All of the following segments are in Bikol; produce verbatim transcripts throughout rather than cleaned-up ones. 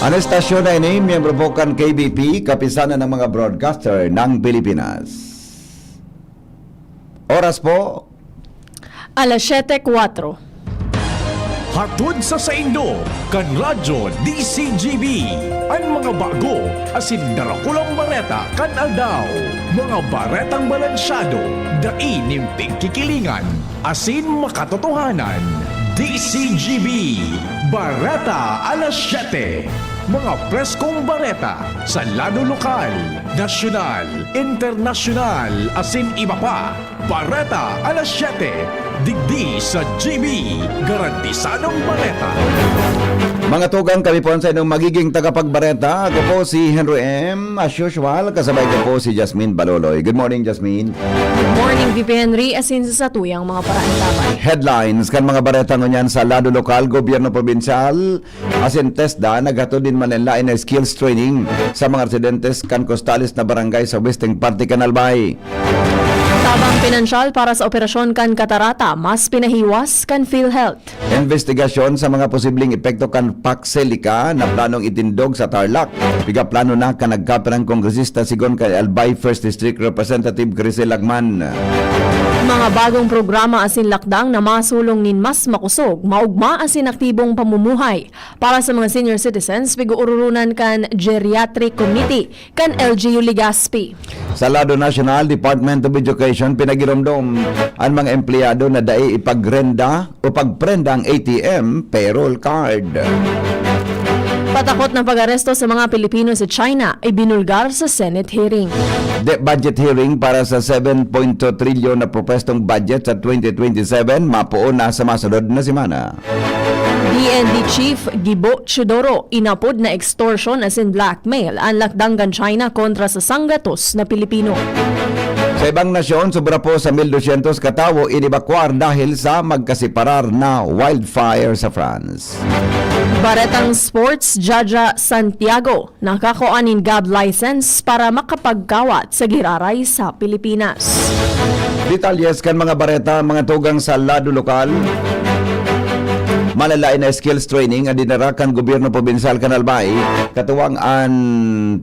Ang estasyon na ini, miyembro po kan K B P, Kapisanan ng mga Broadcaster ng Pilipinas. Oras po, alas siyete kuwatro. Hatod sa saindo, kan Radyo D C G B, an mga bago asin darakulang bareta kan aldaw. Mga baretang balansyado, dai nin pigkikilingan, asin makatotohanan. D C G B, Bareta alas siyete. Mga preskong bareta sa lado lokal, nasyonal, internasyonal, asin iba pa. Bareta alas siyete, digdi sa G B, garantisadong bareta. Mga tugang, kami po ang sa inyong magiging tagapagbareta. Ako po si Henry M. As usual, kasabay ko po si Jasmine Baloloy. Good morning, Jasmine. Good morning, V P Henry. Asin sa satuyang mga paraandaman. Headlines kan mga bareta ngunyan sa lado lokal, gobyerno probinsyal, asin TESDA naghatod nin manlaen na skills training sa mga residentes kan kostales na barangay sa westeng parte kan Albay. Tabang pinansyal para sa operasyon kan katarata, mas pinahiwas kan PhilHealth. Investigasyon sa mga posibleng epekto kan Paxelica na planong itindog sa Tarlac. Pigaplano na kan nagkapirang kongresista, sigon kay Albay First District Representative Crisel Lagman. Mga bagong programa asin lakdang na masulong nin mas makosog, maogma asin aktibong pamumuhay para sa mga senior citizens, pig-uurulunan kan Geriatric Committee kan L G U Legazpi. Sa lado nasyonal, Department of Education pinagiromdom an mga empleyado na dai ipagrenda o pagprenda ang A T M payroll card. Patakot na pag-aresto sa mga Pilipino sa China, ibinulgar sa Senate hearing. De budget hearing para sa seven point two trilyon na propwestong budget sa twenty twenty-seven, mapoon na sa masunod na semana. D N D Chief Gibo Teodoro, inapod na extortion asin blackmail an lakdang kan China kontra sa sanggatos na Pilipino. Sa ibang nasyon, sobra po sa mil dosyentos katawo inibakwar dahil sa magkasiparar na wildfire sa France. Baretang Sports, Jaja Santiago nakakua nin gab license para makapagkawat sa giraray sa Pilipinas. Detalyes kan mga bareta, mga tugang sa lado lokal. Malalain na skills training an dinara kan gobyerno probinsyal kan Albay, katuwang an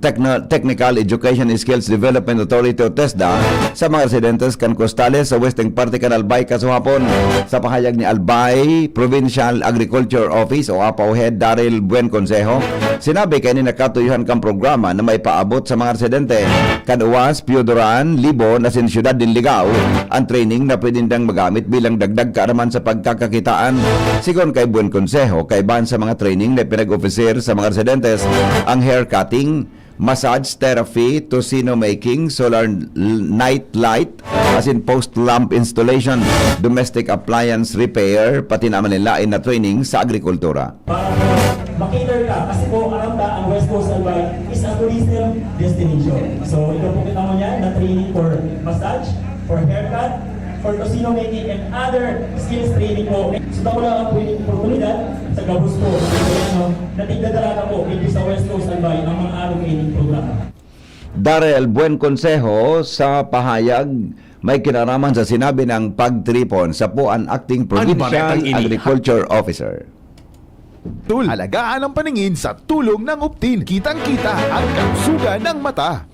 Techno-, Technical Education Skills Development Authority o TESDA, sa mga residentes kan Costales sa westeng parte kan Albay kasuhapon. Sa pahayag ni Albay Provincial Agriculture Office o APAO Head Daryl Buen Consejo, sinabi kaini na katuyohan kan programa na maipaabot sa mga residente kan Uwas, Pioduran, Libon asin siyudad nin Ligao an training na pwede nindang magamit bilang dagdag kaaraman sa pagkakakitaan. Sigon kay Buen Consejo, kaibahan sa mga training na pinag-offer sa mga residentes ang hair cutting, massage therapy, tocino making, solar l-, night light, asin post lamp installation, domestic appliance repair, pati na manlaen na training sa agrikultura. Para po makater ka, kasi po, aram ta, ang West Coast Albay is a tourism destination. So, ito po kita mo niyan na training for massage, for haircut, for tocino making and other skills training po. So, dakula ang pwedeng oportunidad sa gabos po, ano, na tigdadaraga po dito sa West Coast Albay ang mga araw training program. Daryl Buen Consejo sa pahayag may kinaraman sa sinabi ng pagtiripon sa po an acting provincial agriculture officer. Tul, alagaan ang paningin sa tulong ng Optin. Kitang-kita ang kalusugan ng mata.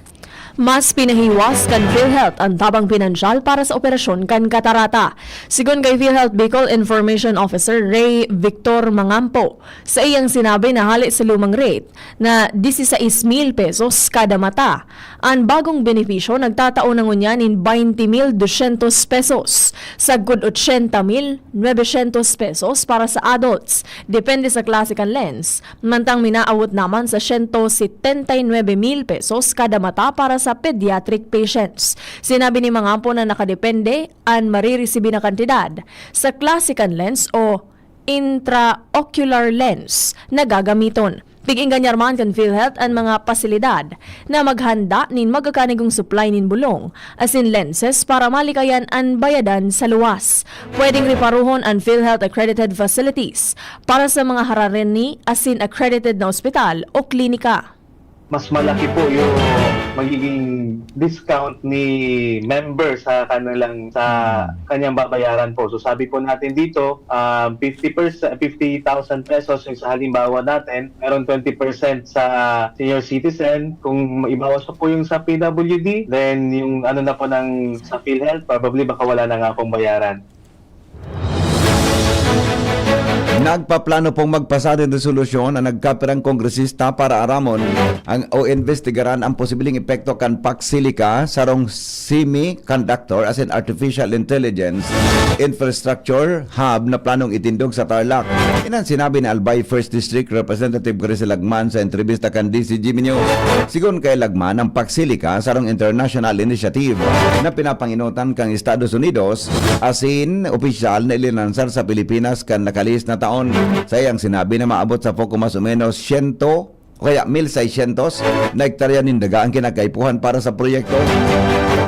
Mas pinahiwas kan PhilHealth ang tabang pinansyal para sa operasyon kan katarata. Sigon kay PhilHealth Bicol Information Officer Ray Victor Mangampo, sa iyang sinabi na hale sa lumang rate na dieciséis mil pesos kada mata, an bagong benepisyo nagtatao na ngunyan nin baynte mil dosyentos pesos, sagkod ochenta mil nuebesyentos pesos para sa adults, depende sa klase kan lens, mantang minaawot naman sa siyento setenta y nuebe mil pesos kada mata para sa pediatric patients. Sinabi ni Mangampo na nakadepende an mariresibi na kantidad sa klase kan lens o intraocular lens na gagamiton. Tig-engganyar man kan PhilHealth an mga pasilidad na maghanda nin magakanigong supply nin bolong asin lenses para malikayan an bayadan sa luwas. Pwedeng reparohon an PhilHealth accredited facilities para sa mga harareni asin accredited na ospital o klinika. Mas malaki po yung magiging discount ni member sa kanilang, sa kanyang babayaran po. So, sabi po natin dito, ah, fifty percent, fifty thousand pesos yung sa halimbawa natin, meron twenty percent sa senior citizen. Kung ibawas pa po yung sa P W D, then yung ano na po ng sa PhilHealth, probably baka wala na nga pong bayaran. Nagpaplano pong magpasa nin resolusyon ang nagkapirang kongresista para aramon ang, o investigaran ang posibleng epekto kan Pax Silica, sarong semiconductor, as in artificial intelligence infrastructure hub na planong itindog sa Tarlac. Iyan an sinabi ni Albay First District Representative Chris Lagman sa entrevista kan D C G B News. Sigon kay Lagman, ang Pax Silica sarong international initiative na pinapanginotan kan Estados Unidos, asin opisyal na ilinansar sa Pilipinas kan nakalihis na taon. Sa iyang sinabi na maabot sa poko mas o menos siyento o kaya mil seiscientos na hektarya nin daga ang kinakaipuhan para sa proyekto.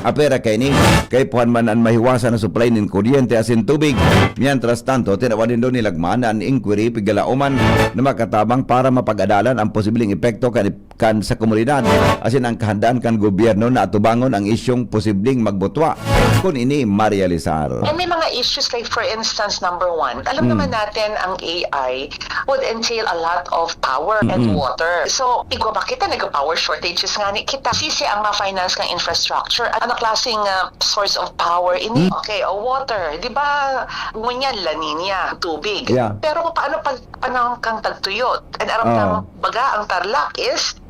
Apera kaini, kaipuhan man an mahiwasan na supply nin kuryente asin tubig. Mientras tanto, tinawan nindo ni Lagman na an inquiry pigalaoman na makatabang para mapag-adalan ang posibleng epekto kan, kan sa komunidad asin ang kahandaan kan gobyerno na atubangon ang isyong posibleng magbutwa kun ini marealisar. And may mga issues like, for instance, number one, alam naman natin ang A I would entail a lot of power and water. So, igwa ba kita, nag-power shortages nga ni kita. Sisi ang ma-finance ng infrastructure. Ano klaseng ah, source of power ini? Okay, o water. Di ba, ngunyan, La Nina, tubig. Yeah. Pero paano pag panahon kang tagtuyot? And aram Oo. ng baga, ang Tarlac is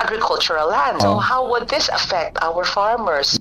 agricultural land. So, Oo. how would this affect our farmers?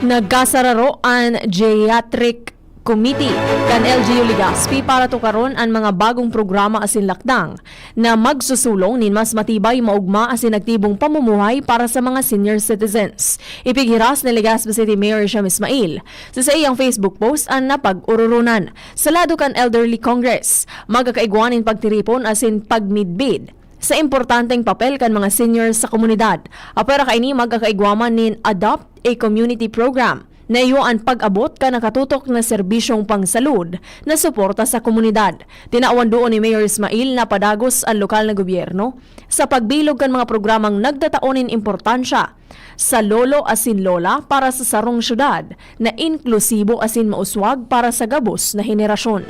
Nagkasararo an Geriatric Committee kan L G U Legazpi para tukaron an mga bagong programa asin lakdang na magsusulong nin mas matibay, maogma asin aktibong pamumuhay para sa mga senior citizens. Ipighiras ni Legazpi City Mayor Hisham Ismail sa saiyang Facebook post an napag-ororonan. Sa lado kan Elderly Congress, magkakaigwa nin pagtiripon asin pagmidbid sa importanteng papel kan mga senior sa komunidad. Apwera kaini, magkakaigwa man nin Adopt a Community Program na iyo an pag-abot kan nakatutok na serbisyong pangsalud na suporta sa komunidad. Tinawan duon ni Mayor Ismail na padagos an lokal na gobyerno sa pagbilog kan mga programang nagtatao nin importansya sa lolo asin lola para sa sarong syudad na inklusibo asin mauswag para sa gabos na henerasyon.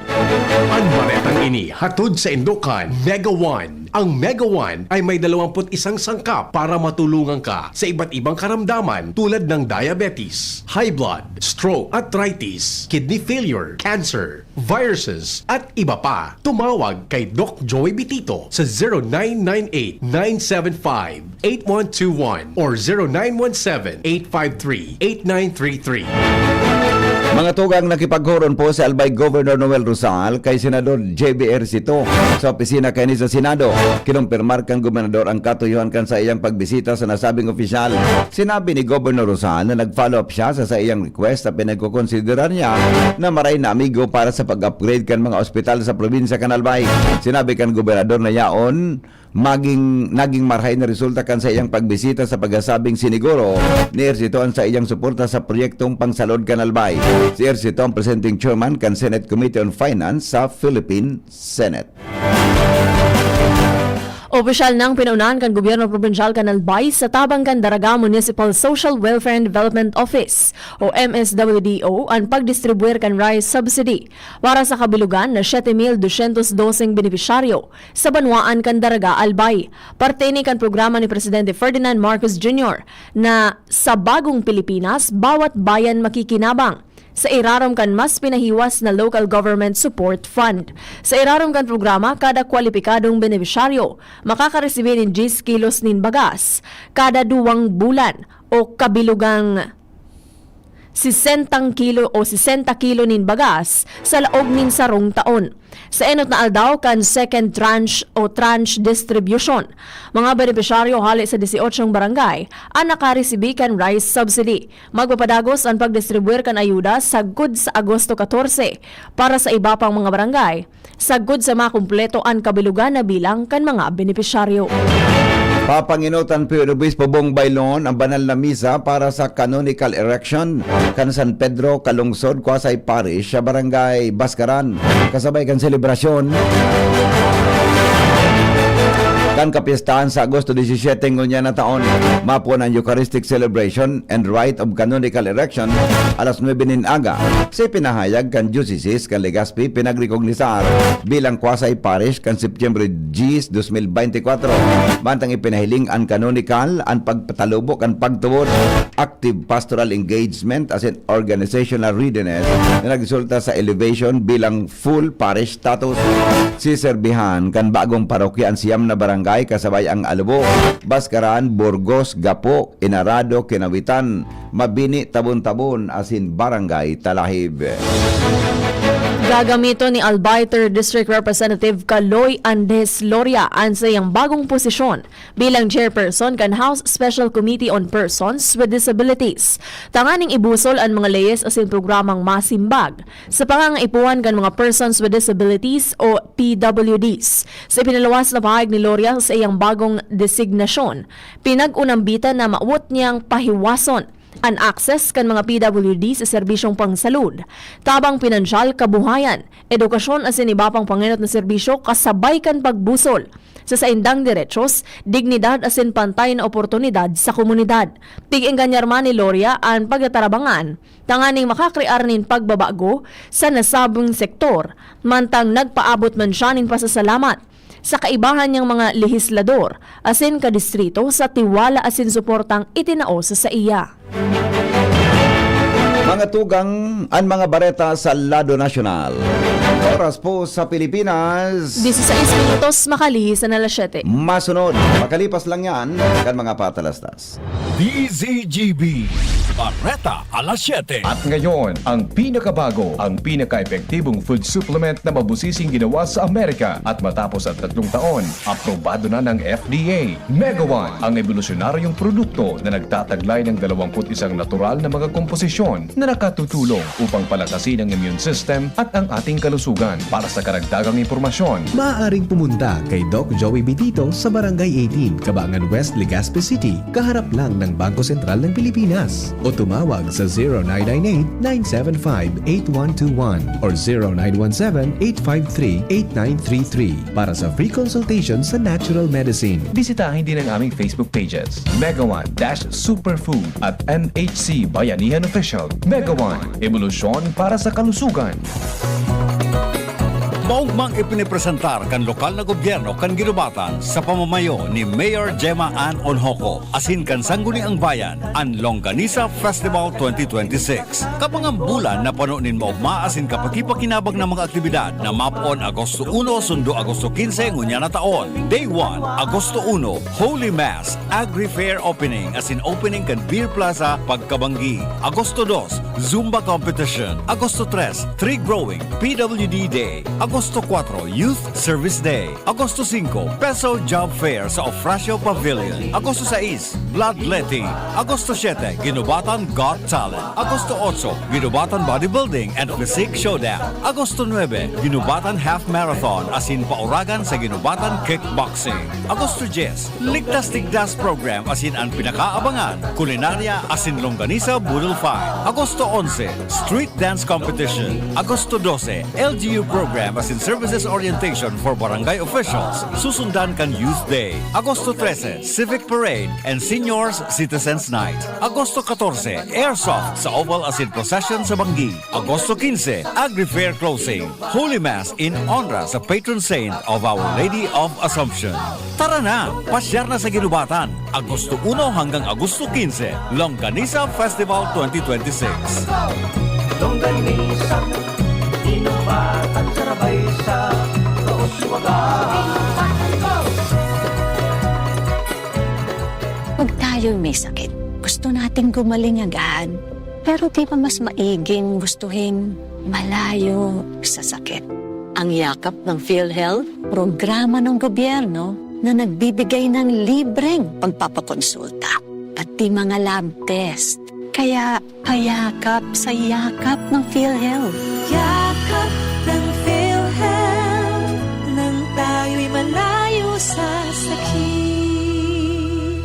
An baretang ini hatod saindo kan Mega One. Ang Mega One ay may dalawampu't isang sangkap para matulungan ka sa iba't ibang karamdaman tulad ng diabetes, high blood, stroke, arthritis, kidney failure, cancer, viruses, at iba pa. Tumawag kay Doc Joey Bitito sa zero nine nine eight, nine seven five, eight one two one or zero nine one seven, eight five three, eight nine three three. Mga tugang, nakipaghuron po si Albay Governor Noel Rosal kay Senador J B Ejercito sa opisina kaini sa Senado. Kinumpirmar kan gobernador ang katuyuhan kan saiyang pagbisita sa nasabing opisyal. Sinabi ni Governor Rosal na nag-follow up siya sa saiyang request na pinagkokonsiderar niya na maray na amigo para sa pag-upgrade kan mga ospital sa probinsya kan Albay. Sinabi kan gobernador na yaon maging, naging marahay na resulta kan saiyang pagbisita sa pagsasabing siniguro ni Ejercito an saiyang suporta sa proyektong pangsalod kan Albay. Si Ejercito ang presenting chairman kan Senate Committee on Finance sa Philippine Senate. Opisyal nang pinaunahan kan gobyerno probinsyal kan Albay sa tabang kan Daraga Municipal Social Welfare and Development Office o M S W D O an pagdistribuir kan rice subsidy para sa kabilugan na siyete mil dosyentos doseng benepisyaryo sa banwaan kan Daraga, Albay. Parte ini kan programa ni Presidente Ferdinand Marcos Junior na Sa Bagong Pilipinas, Bawat Bayan Makikinabang, sa irarom kan mas pinahiwas na Local Government Support Fund. Sa irarom kan programa, kada kwalipikadong benepisyaryo makakaresibi nin diyes kilos nin bagas kada duwang bulan o kabilugang sesentang kilo o sesenta kilo nin bagas sa laog nin sarong taon. Sa enot na aldaw kan second tranche o tranche distribution, mga benepisyaryo hale sa dieciocho barangay an nakaresibi kan rice subsidy. Magpapadagos an pagdistribuir kan ayuda sagkod sa Agosto katorse para sa iba pang mga barangay, sagkod sa makumpleto an kabilugan na bilang kan mga benepisyaryo. Papanginotan po ni Obispo Bong Bailon ang banal na misa para sa canonical erection kan San Pedro Calungsod Quasi Parish sa Barangay Bascaran. Kasabay kan selebrasyon, An kapyestahan sa Agosto disisiyete ngunyan na taon, mapoon an Eucharistic Celebration and Rite of Canonical Erection, alas nuebe nin aga. Sa ipinahayag kan Diocese kan Legazpi, pinagrekognisar bilang quasi-parish kan Septyembre diyes, dos mil bente kwatro. Mantang ipinahiling an canonical, an pagpatalubo kan pagtubod, active pastoral engagement, asin organizational readiness na nagresulta sa elevation bilang full parish status. Siserbihan kan bagong parokya an siyam na barangay kasabay ang Alubo, Bascaran, Burgos, Gapo, Inarado, Kinawitan, Mabini, Tabon-Tabon asin Barangay Talahib. Gagamiton ni Albay Third District Representative Kaloy Andes Loria an saiyang bagong posisyon bilang chairperson kan House Special Committee on Persons with Disabilities, tanganing ibusol an mga leyes asin programang masimbag sa pangangaipuhan kan mga persons with disabilities o P W Ds. Sa ipinaluwas na pahayag ni Loria sa iyang bagong designasyon, pinag-unambitan na mawot niyang pahiwason an access kan mga P W D sa serbisyong pangsalud, tabang pinansyal, kabuhayan, edukasyon asin iba pang pangenot na serbisyo kasabay kan pagbusol sa saindang derechos, dignidad asin pantay na oportunidad sa komunidad. Pig-engganyar man ni Loria an pagtatarabangan tanganing makakrear nin pagbabago sa nasabing sektor, mantang nagpaabot man siya nin pasasalamat sa kaibahan niyang mga lehislador asin kadistrito sa tiwala asin suportang itinao sa saiya. Mga tugang, an mga bareta sa lado nasyonal. Oras po sa Pilipinas. Disisais minutos, makalihi sa alas siyete. Masunod, makalipas lang yan, kan mga patalastas. D Z G B, Bareta alas siyete. At ngayon, ang pinakabago, ang pinaka-epektibong food supplement na mabusising ginawa sa Amerika. At matapos ang tatlong taon, aprobado na ng F D A. Mega One, ang ebolusyonaryong produkto na nagtataglay ng dalawampu't isang natural na mga komposisyon na nakatutulong upang palakasin ang immune system at ang ating kalusugan. Para sa karagdagang impormasyon, maaaring pumunta kay Doc Joey Bitito sa Barangay eighteen, Cabangan West, Legazpi City, kaharap lang ng Bangko Sentral ng Pilipinas, o tumawag sa zero nine nine eight, nine seven five, eight one two one or zero nine one seven, eight five three, eight nine three three para sa free consultation sa natural medicine. Bisitahin din ang aming Facebook pages, Mega One dash Superfood at M H C Bayanihan Official. Mega One, ebolusyon para sa kalusugan. Maugmang ipinipresentar kan lokal na gobyerno kan Guinobatan sa pamamayo ni Mayor Gemma Ann Onhoco asin kan Sangguniang Bayan an Longganisa Festival twenty twenty-six. Kabangang bulan na pano nin maogma asin kapakipakinabang na mga aktibidad na mapoon Agosto uno sundo Agosto quince ngunyan na taon. Day one, Agosto uno, Holy Mass, Agri Fair Opening asin opening kan Beer Plaza pagkabanggi. Agosto dos, Zumba Competition. Agosto tres, Tree Growing, P W D Day. Agosto kuwatro, Youth Service Day. Agosto singko, Peso Job Fair sa Ofracio Pavilion. Agosto sais, Bloodletting. Agosto siyete, Guinobatan Got Talent. Agosto otso, Guinobatan Bodybuilding and Physique Showdown. Agosto nuebe, Guinobatan Half Marathon asin pauragan sa Guinobatan Kickboxing. Agosto dyes, Ligtas Tigdas Program asin an pinakaabangan, Kulinarya asin Longganisa Boodle Fight. Agosto onse, Street Dance Competition. Agosto dose, L G U Program asin Services Orientation for Barangay Officials. Susundan kan Youth Day. Agosto trese, Civic Parade and Seniors Citizens Night. Agosto katorse, Airsoft sa Oval asin Procession sa Banggi. Agosto quince, Agri Fair Closing. Holy Mass in honra sa patron saint of Our Lady of Assumption. Tara na! Pasyar na sa Guinobatan, Agosto uno hanggang Agosto quince, Longganisa Festival twenty twenty-six. Longganisa, Guinobatan, sarabay sa Kauswagan. Pag tayo'y may sakit, gusto nating gumaling agad. Pero di ba mas maiging gustuhin malayo sa sakit? Ang Yakap ng PhilHealth, programa ng gobyerno na nagbibigay ng libreng pagpapakonsulta, pati mga lab test. Kaya payakap sa Yakap ng PhilHealth. Yakap ng PhilHealth, nang tayo'y malayo sa sakit.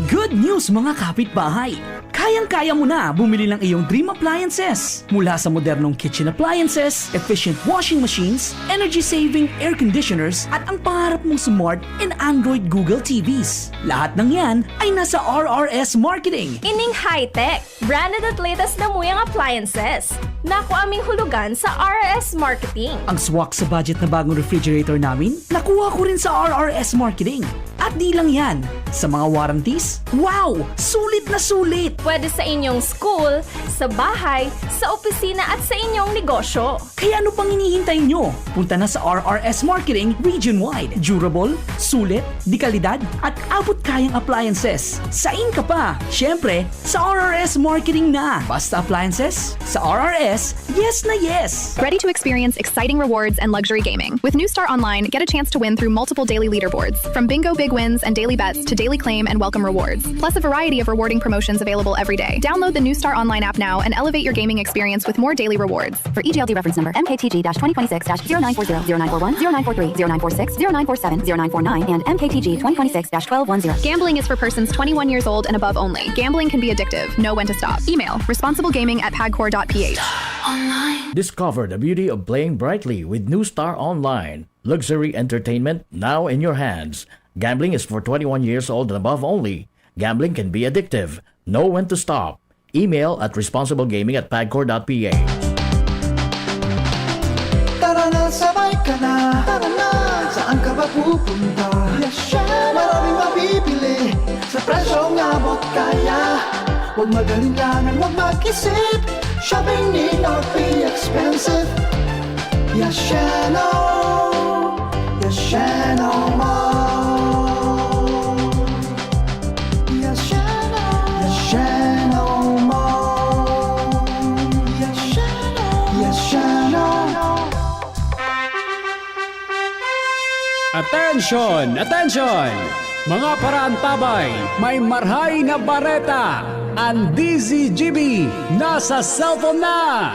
Good news, mga kapitbahay! Kayang-kaya mo na bumili ng iyong dream appliances. Mula sa modernong kitchen appliances, efficient washing machines, energy-saving air conditioners, at ang pangarap mong smart and Android Google T Vs. Lahat ng yan ay nasa R R S Marketing. Ining high-tech, branded at latest na muyang appliances. Nakuha ming hulugan sa R R S Marketing. Ang swak sa budget na bagong refrigerator namin, nakuha ko rin sa R R S Marketing. At di lang yan, sa mga warranties, wow! Sulit na sulit! Pwede sa inyong school, sa bahay, sa opisina at sa inyong negosyo. Kaya ano pang hinihintay nyo? Punta na sa R R S Marketing region-wide. Durable, sulit, de kalidad, at abot kayang appliances. Sain ka pa? Siyempre, sa R R S Marketing na. Basta appliances, sa R R S, yes na yes! Ready to experience exciting rewards and luxury gaming? With New Star Online, get a chance to win through multiple daily leaderboards, from bingo big wins and daily bets to daily claim and welcome rewards, plus a variety of rewarding promotions available every day. Download the New Star Online app now and elevate your gaming experience with more daily rewards. For E G L D reference number, M K T G dash twenty twenty-six dash zero nine four zero, zero nine four one, zero nine four three, zero nine four six, zero nine four seven, zero nine four nine, and M K T G twenty twenty-six dash twelve one zero. Gambling is for persons twenty-one years old and above only. Gambling can be addictive. Know when to stop. Email, responsiblegaming at pagcor dot P H. Discover the beauty of playing brightly with New Star Online. Luxury entertainment now in your hands. Gambling is for twenty-one years old and above only. Gambling can be addictive. Know when to stop. Email at responsiblegaming at pagcor dot P H. Tara na, sabay ka na. Tara na, saan ka ba pupunta? Yes, syempre. Maraming mabibili sa presyong abot kaya. Huwag mag-alinlangan, huwag mag-isip. Shopping need not be expensive. Yes, Sheno. Yes, Sheno Mall. Yes, Sheno. Yes, Sheno Mall. Yes, Sheno. Yes, Sheno. Attention! Attention! Mga paraantabay, may marhay na bareta! An D Z G B nasa cellphone na!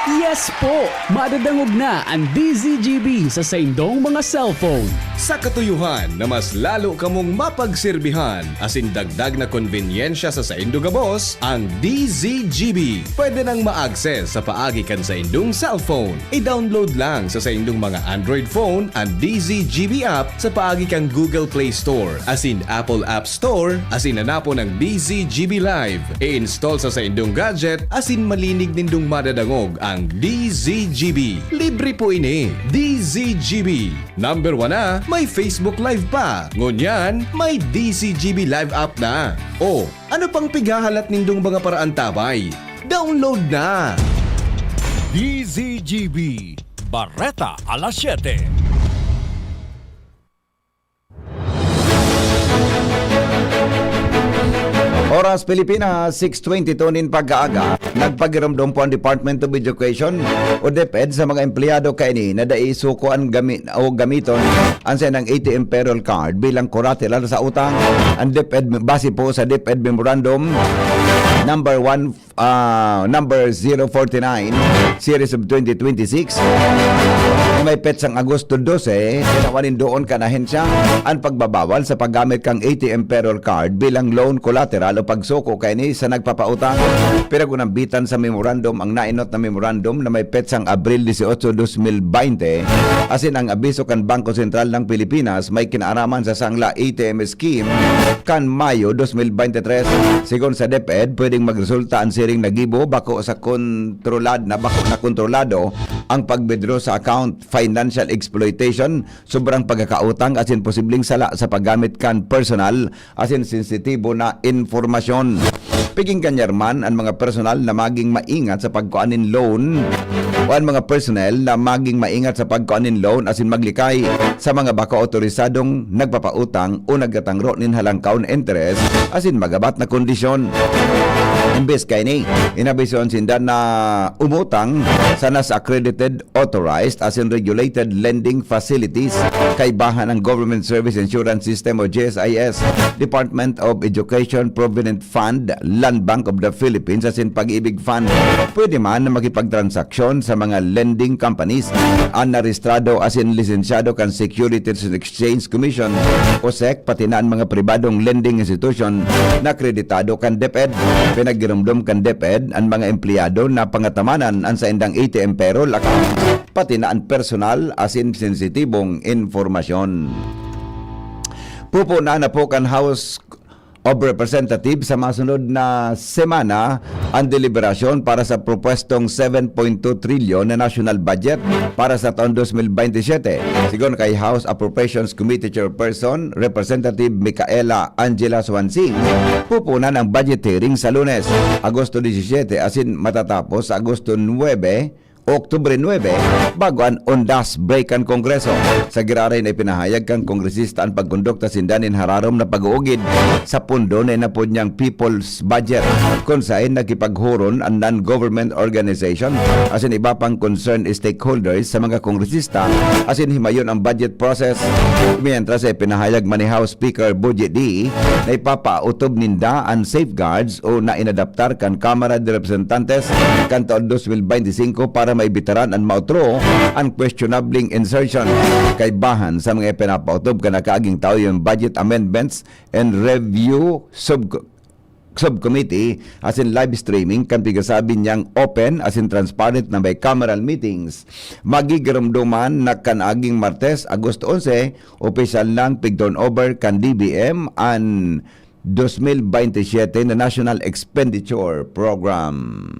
Yes po! Madadangog na an D Z G B sa saindong mga cellphone. Sa katuyohan na mas lalo kamong mapagserbihan asin dagdag na konbenyensya sa saindo gabos, ang D Z G B pwede nang ma-access sa paagi kan saindong cellphone. I-download lang sa saindong mga Android phone an D Z G B app sa paagi kan Google Play Store asin Apple App Store asin hanapon ang D Z G B Live. I-install sa saindong gadget asin malinig nindong madadangog ang D Z G B. Libre po ini. D Z G B. Number one na, may Facebook Live pa. Ngunyan, may D Z G B Live app na. O, ano pang pighahalat nindong mga paraantabay? Download na! D Z G B, Bareta alas siyete. Oras Pilipinas, six twenty-two nin pagkaaga. Nagpagiromdom po ang Department of Education o DepEd sa mga empleyado kaini na dai suko an gami-, o gamiton an saindang A T M payroll card bilang collateral sa utang. Ang DepEd, base po sa DepEd Memorandum number one, ah, number zero forty-nine, series of twenty twenty-six, na may petsang Agosto dose, tinawan nin doon kan ahensya an pagbabawal sa paggamit kan A T M payroll card bilang loan collateral o pagsuko kaini sa nagpapautang. Pinagunambitan sa memorandum ang naenot na memorandum na may petsang Abril dieciocho, dos mil baynte, asin ang abiso kan Bangko Sentral ng Pilipinas may kinaaraman sa sangla A T M scheme kan Mayo dos mil baynte tres. Sigon sa DepEd, pwedeng magresulta an siring na gibo bako sa kontrolad na bako na kontrolado ang pag-withdraw sa account, financial exploitation, sobrang pagkakautang asin posibleng sala sa paggamit kan personal asin sensitibo na impormasyon. Piging kanyar man an mga personal na maging maingat sa pagkua nin loan o an mga personnel na maging maingat sa pagkua nin loan asin maglikay sa mga bako otorisadong nagpapautang o nagtatangro nin halangkaw na interes asin magabat na kondisyon. Imbes kaini, inabisuhan sinda na umutang sa nas accredited, authorized asin regulated lending facilities, kaibahan ang Government Service Insurance System o G S I S, Department of Education Provident Fund, Land Bank of the Philippines asin Pag-ibig Fund. Pwede man na makipagtransaksyon sa mga lending companies an narehistrado asin lisensyado kan Securities and Exchange Commission o sec, pati na an mga pribadong lending institution na akreditado kan DepEd. Pinaggiromdom kan DepEd an mga empleyado na pangatamanan an saindang A T M payroll accounts, pati na an personal asin sensitibong impormasyon. Pupunan na po kan House of Representatives sa masunod na semana an deliberasyon para sa propuestong seven point two trilyon na national budget para sa taon dos mil baynte siyete. Sigon kay House Appropriations Committee Chairperson, Representative Micaela Angela Swansing, pupunan ang budget hearing sa Lunes, Agosto disisiyete, asin matatapos sa Agosto nuebe, Oktubre nuebe, bago an undas break kan Kongreso. Sa giraray na ipinahayag kan kongresista an pagkondukta sinda nin hararom na pag-uugid sa pondo na inapod niyang People's Budget, kun saen nakipaghuron an non-government organization asin iba pang concerned stakeholders sa mga kongresista asin himayon ang budget process. Mientras, ipinahayag man ni House Speaker Boji D na ipapautob ninda an safeguards o na inadaptar kan Kamara de Representantes kan taon dos mil baynte singko para maibitaran an mautro an questionabling insertion. Kaibahan sa mga ipinapautob kan nakaaging taon yung budget amendments and review sub subcommittee asin live streaming kan pigsasabi niyang open asin transparent na bicameral meetings. Magigiromdoman na kan aging Martes, Agosto onse, opisyal nang pig-turnover kan D B M an dos mil baynte siyete na National Expenditure Program.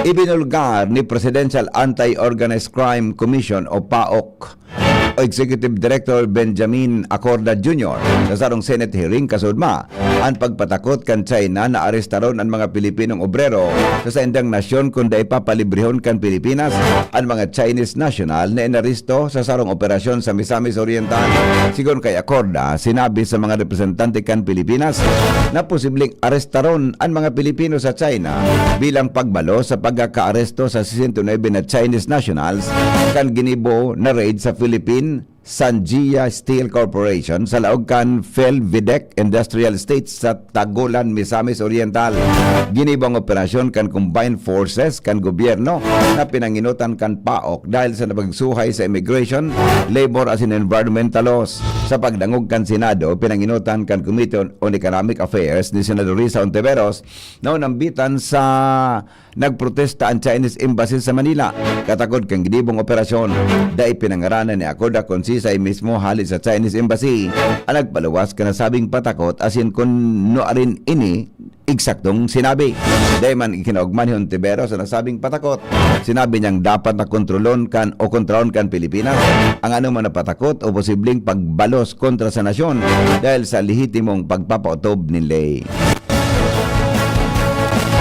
Ibinulgar ni Presidential Anti-Organized Crime Commission o paok o Executive Director Benjamin Acorda Junior sa sarong Senate hearing kasudma an pagpatakot kan China na arestaron an mga Pilipinong obrero sa saindang nasyon kun dai papalibrehon kan Pilipinas an mga Chinese national na inaresto sa sarong operasyon sa Misamis Oriental. Sigon kay Acorda, sinabi sa mga representante kan Pilipinas na posibleng arestaron an mga Pilipino sa China bilang pagbalo sa pagkakaaresto sa sesenta y nuebe na Chinese nationals kan ginibo na raid sa Philippine Sanjia Steel Corporation sa laog kan Felvidec Industrial Estate sa Tagolan, Misamis Oriental. Ginibo ang operasyon kan Combined Forces kan gobyerno na pinanginotan kan paok dahil sa napagsuhay sa immigration, labor asin environmental laws. Sa pagdangog kan Senado, pinanginotan kan Committee on Economic Affairs ni Senador Risa Ontiveros na unambitan sa nagprotesta an Chinese Embassy sa Manila katakod kan ginibong operasyon. Dai pinangaranan ni Acorda kun siisay mismo hali sa Chinese Embassy an nagpaluwas kan nasabing patakot asin kun nuarin ini eksaktong sinabi. Dai man ikinaogma ni Ontiveros an nasabing patakot. Sinabi niyang dapat na kontrolon kan o kontrahon kan Pilipinas ang anoman na patakot o posibleng pagbalos kontra sa nasyon dahil sa lehitimong pagpapaotob nin ley.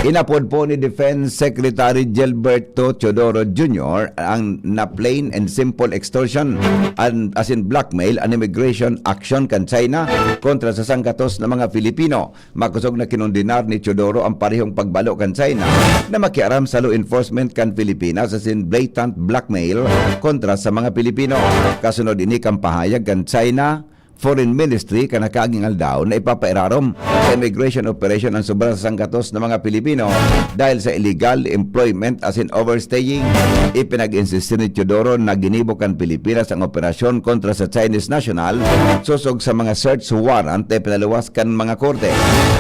Inapod po ni Defense Secretary Gilberto Teodoro Junior ang na plain and simple extortion an, as in blackmail an immigration action kan China kontra sa sanggatos na mga Filipino. Makosog na kinondenar ni Teodoro ang parehong pagbalo kan China na makiaram sa law enforcement kan Pilipinas as in blatant blackmail kontra sa mga Pilipino. Kasunod ini kan pahayag kan China Foreign Ministry kan nakaaging aldaw na ipapairarom sa immigration operation ang sobra sa sanggatos na mga Pilipino dahil sa illegal employment as in overstaying. Ipinag-insistir ni Teodoro na ginibo kan Pilipinas ang operasyon kontra sa Chinese national sosog sa mga search warrant na ipinaluwas kan mga korte.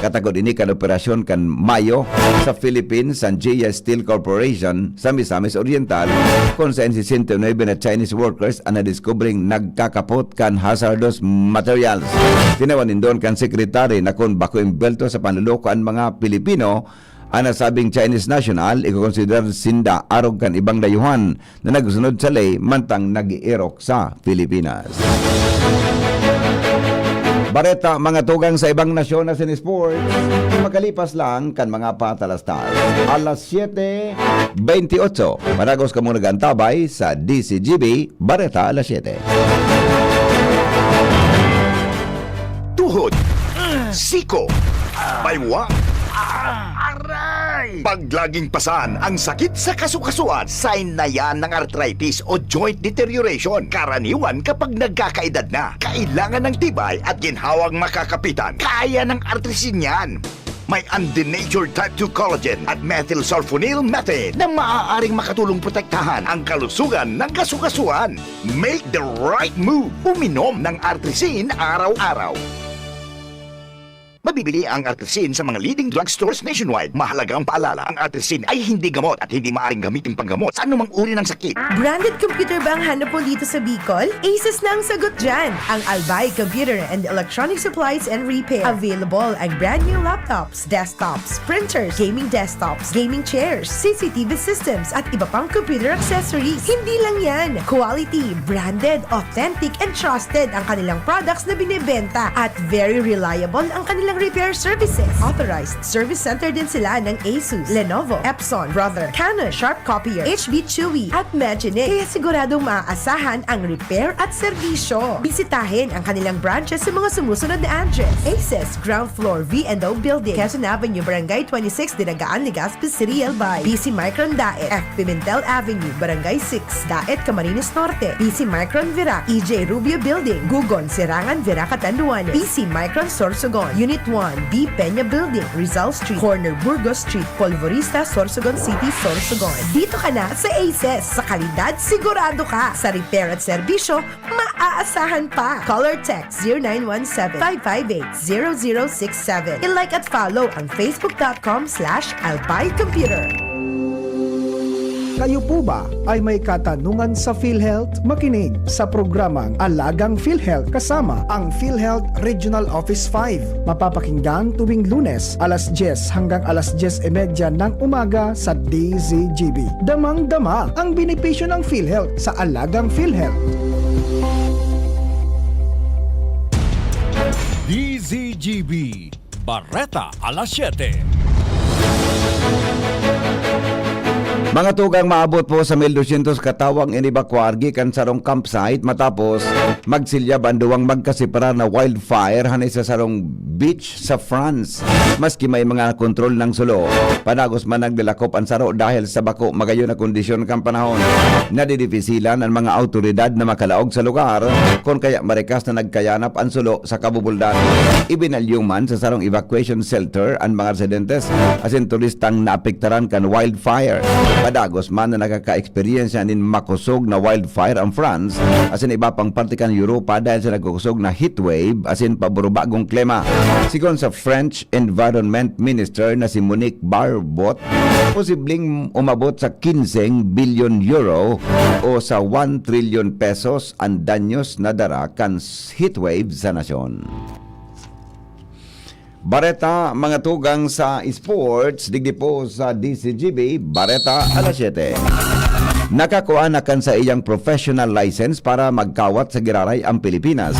Katakod ini kan operasyon kan Mayo sa Philippine Sanjia Steel Corporation sa Misamis Oriental, kun saen sesenta y nuebe na Chinese workers an nadiskubreng nagkakapot kan hazardous materials. Tinawan nindon kan sekretary na kun bako imbwelto sa panloloko an mga Pilipino, an nasabing Chinese national, ikokonsiderar sinda arog kan ibang dayuhan na nagsunod sa ley mantang nag-iirok sa Pilipinas. Bareta, mga tugang sa ibang nasyon na sin sports, makalipas lang kan mga patalastas. Alas siyete bentiocho, managos kamo nag-antabay sa D C G B, Bareta Alas Siyete. Tuhod, siko, Baywa. Aray! Pag laging pasan ang sakit sa kasukasuan, sign na yan ng arthritis o joint deterioration. Karaniwan kapag nagkakaedad na, kailangan ng tibay at ginhawang makakapitan. Kaya ng Artrisin yan. May undenatured type two collagen at methylsulfonyl methane na maaaring makatulong protektahan ang kalusugan ng kasukasuan. Make the right move. Uminom ng Artrisin araw-araw. Mabibili ang Artrisin sa mga leading drugstores nationwide. Mahalagang paalala, ang Artrisin ay hindi gamot at hindi maaaring gamitin panggamot sa anumang uri ng sakit. Branded computer ba ang hanap mo dito sa Bicol? Asus na ang sagot dyan! Ang Albay Computer and Electronic Supplies and Repair. Available ang brand new laptops, desktops, printers, gaming desktops, gaming chairs, C C T V systems, at iba pang computer accessories. Hindi lang yan! Quality, branded, authentic, and trusted ang kanilang products na binebenta at very reliable ang kanilang repair services. Authorized service center din sila ng Asus, Lenovo, Epson, Brother, Canon, Sharp Copier, H B Chewy, at Magine. Kaya siguradong maaasahan ang repair at serbisyo. Bisitahin ang kanilang branches sa mga sumusunod na address: Aces, ground floor, V and O Building, Quezon Avenue, Barangay twenty-six, Dinagaan, Legazpi City, Albay. B C Micron Daet, F Pimentel Avenue, Barangay six, Daet, Camarines Norte. B C Micron Virac, E J Rubio Building, Gugon, Serangan, Virac, Catanduanes. B C Micron Sorsogon, Unit one, B Peña Building, Rizal Street, corner Burgos Street, Polvorista, Sorsogon City, Sorsogon. Dito ka na sa Aces. Sa kalidad, sigurado ka. Sa repair at serbisyo, maaasahan pa. Call or text zero nine one seven, five five eight, zero zero six seven. I-like at follow ang facebook dot com slash albay computer. Kayo po ba ay may katanungan sa PhilHealth? Makinig sa programang Alagang PhilHealth kasama ang PhilHealth Regional Office five. Mapapakinggan tuwing Lunes, alas dyes hanggang alas dyes y media ng umaga sa D Z G B. Damang-dama ang benepisyo ng PhilHealth sa Alagang PhilHealth. D Z G B, Bareta alas siyete. Mga tugang, maabot po sa mil dosyentos ka tawo ang inibakwa argi kan sarong campsite matapos magsilyab an duwang magkasiparar na wildfire han isa sarong beach sa France. Maski may mga kontrol ng sulo, padagos man naglalakop an saro dahil sa bako magayon na kondisyon kan panahon. Nadidipisilan an mga awtoridad na makalaog sa lugar kun kaya marikas na nagkayanap an sulo sa kabubuldan. Ibinalyong man sa sarong evacuation shelter an mga residentes asin turistang naapektaran kan wildfire. Padagos man na nakakaeksperyensya nin makosog na wildfire ang France asin iba pang parte kan Europa dahil sa nagkukosog na heatwave asin paburubagong klima. Sigon sa French Environment Minister na si Monique Barbot, posibleng umabot sa kinseng bilyon euro o sa one trillion pesos an danyos na dara kan heatwave sa nasyon. Bareta, mga tugang, sa sports, digdi po sa D Z G B, Bareta alas siyete. Nakakua na kan saiyang professional license para magkawat sa giraray ang Pilipinas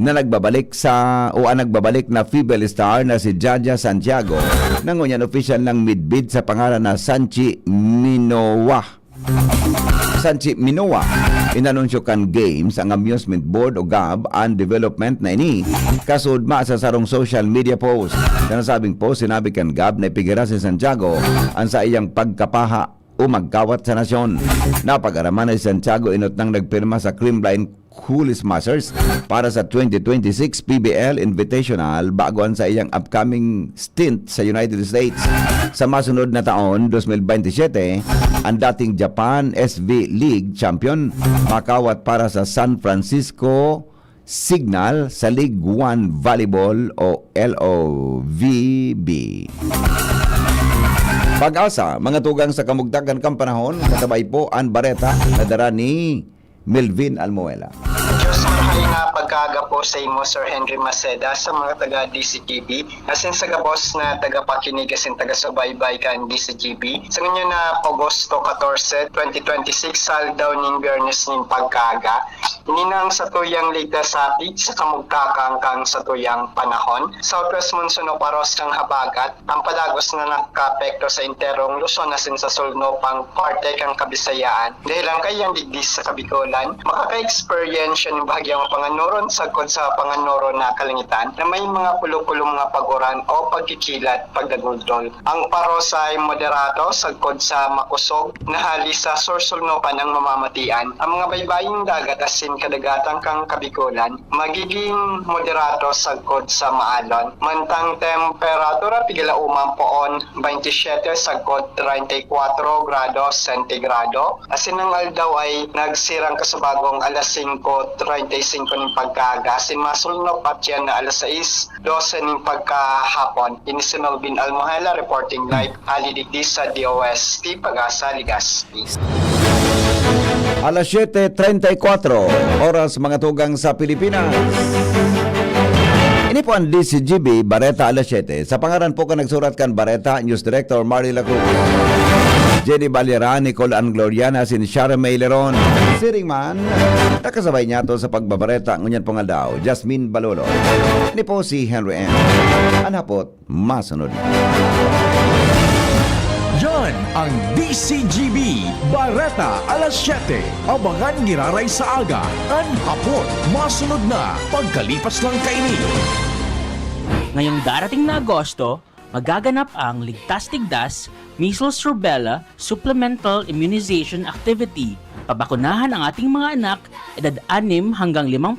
na nagbabalik sa, o ang nagbabalik na female star na si Jaja Santiago, na ngunyan opisyal nang midbid sa pangaran na Sanchi Minowa. Sanchi Minowa, inanunsyo kan Games, ang Amusement Board o gab, an development na ini, kasudma sa sarong social media post. Sa nasabing post, sinabi kan gab na ipigirasi ni Santiago an saiyang pagkapaha o magkawat sa nasyon. Napag-araman na si Santiago inot nang nagpirma sa Creamline Cooley Smashers para sa twenty twenty-six P B L Invitational bago an saiyang upcoming stint sa United States. Sa masunod na taon, twenty twenty-seven, ang dating Japan S V League champion makawat para sa San Francisco Signal sa League One Volleyball o L O V B. Pag-asa, mga tugang, sa kamugtakan kan panahon, kasabay po an bareta na dara ni Melvin Almuela. Diyos marhay na pagkaaga po sa imo, Sir Henry Maceda, sa mga taga D Z G B, asin sa gabos na tagapakinig asin tagasubaybay kan D Z G B. Sa ngunyan na Agosto catorce, twenty twenty-six, aldaw nin Biyernes nin pagkaaga, Ninang sa tuyang ligtas sa hapit sa kamugtakan kan sa tuyang panahon, Southwest Monsoon o Paros kan Habagat, ang padagos na nakakaapekto sa enterong Luzon asin sa sulnopang parte kan Kabisayaan. Dahil ang kayan digdi sa Kabikolan, makaka-experience nin bahagyang panganuron sagkod sa panganuron na kalangitan na may mga pulo-pulo mga pag-uran o pagkikilat pagdagultol. Ang paros ay moderato sagkod sa makosog na hali sa sursulnopan ang mamamatian. Ang mga baybaying dagat asin kadagatan kan Kabikolan magiging moderato sagkod sa maalon. Mantang temperatura pigalaoman poon, twenty-seven sagkod treinta y cuatro grado sentigrado. Asin ang aldaw ay nagsirang kasubagong alas singko treinta y singko nin pagkaaga, asin masulnop at yan na alas sais dose nin pagkahapon. Ini si Melvin Almohela reporting live hali digdi sa D O S T Pag-asa, Legazpi. Alas siyete treinta y cuatro, oras mga tugang sa Pilipinas. Ini po ang D C G B, Bareta alas siyete. Sa pangaran po kan nagsurat kan Bareta, News Director Marley Lacruz. Jenny Valera, Nicole Ann Gloriana, sin Shara May Leron. Siring man, nakasabay niya to sa pagbabareta ngunyan pong aldaw, Jasmine Balolo. Ini po si Henry M. An hapot, masunod. Yan ang D C G B, Bareta alas siyete. Abangan giraray sa aga, an hapot, masunod na, pagkalipas lang kaini. Ngayong darating na Agosto, magaganap ang Ligtas Tigdas, Measles Rubella Supplemental Immunization Activity. Pabakunahan ang ating mga anak, edad anim hanggang limang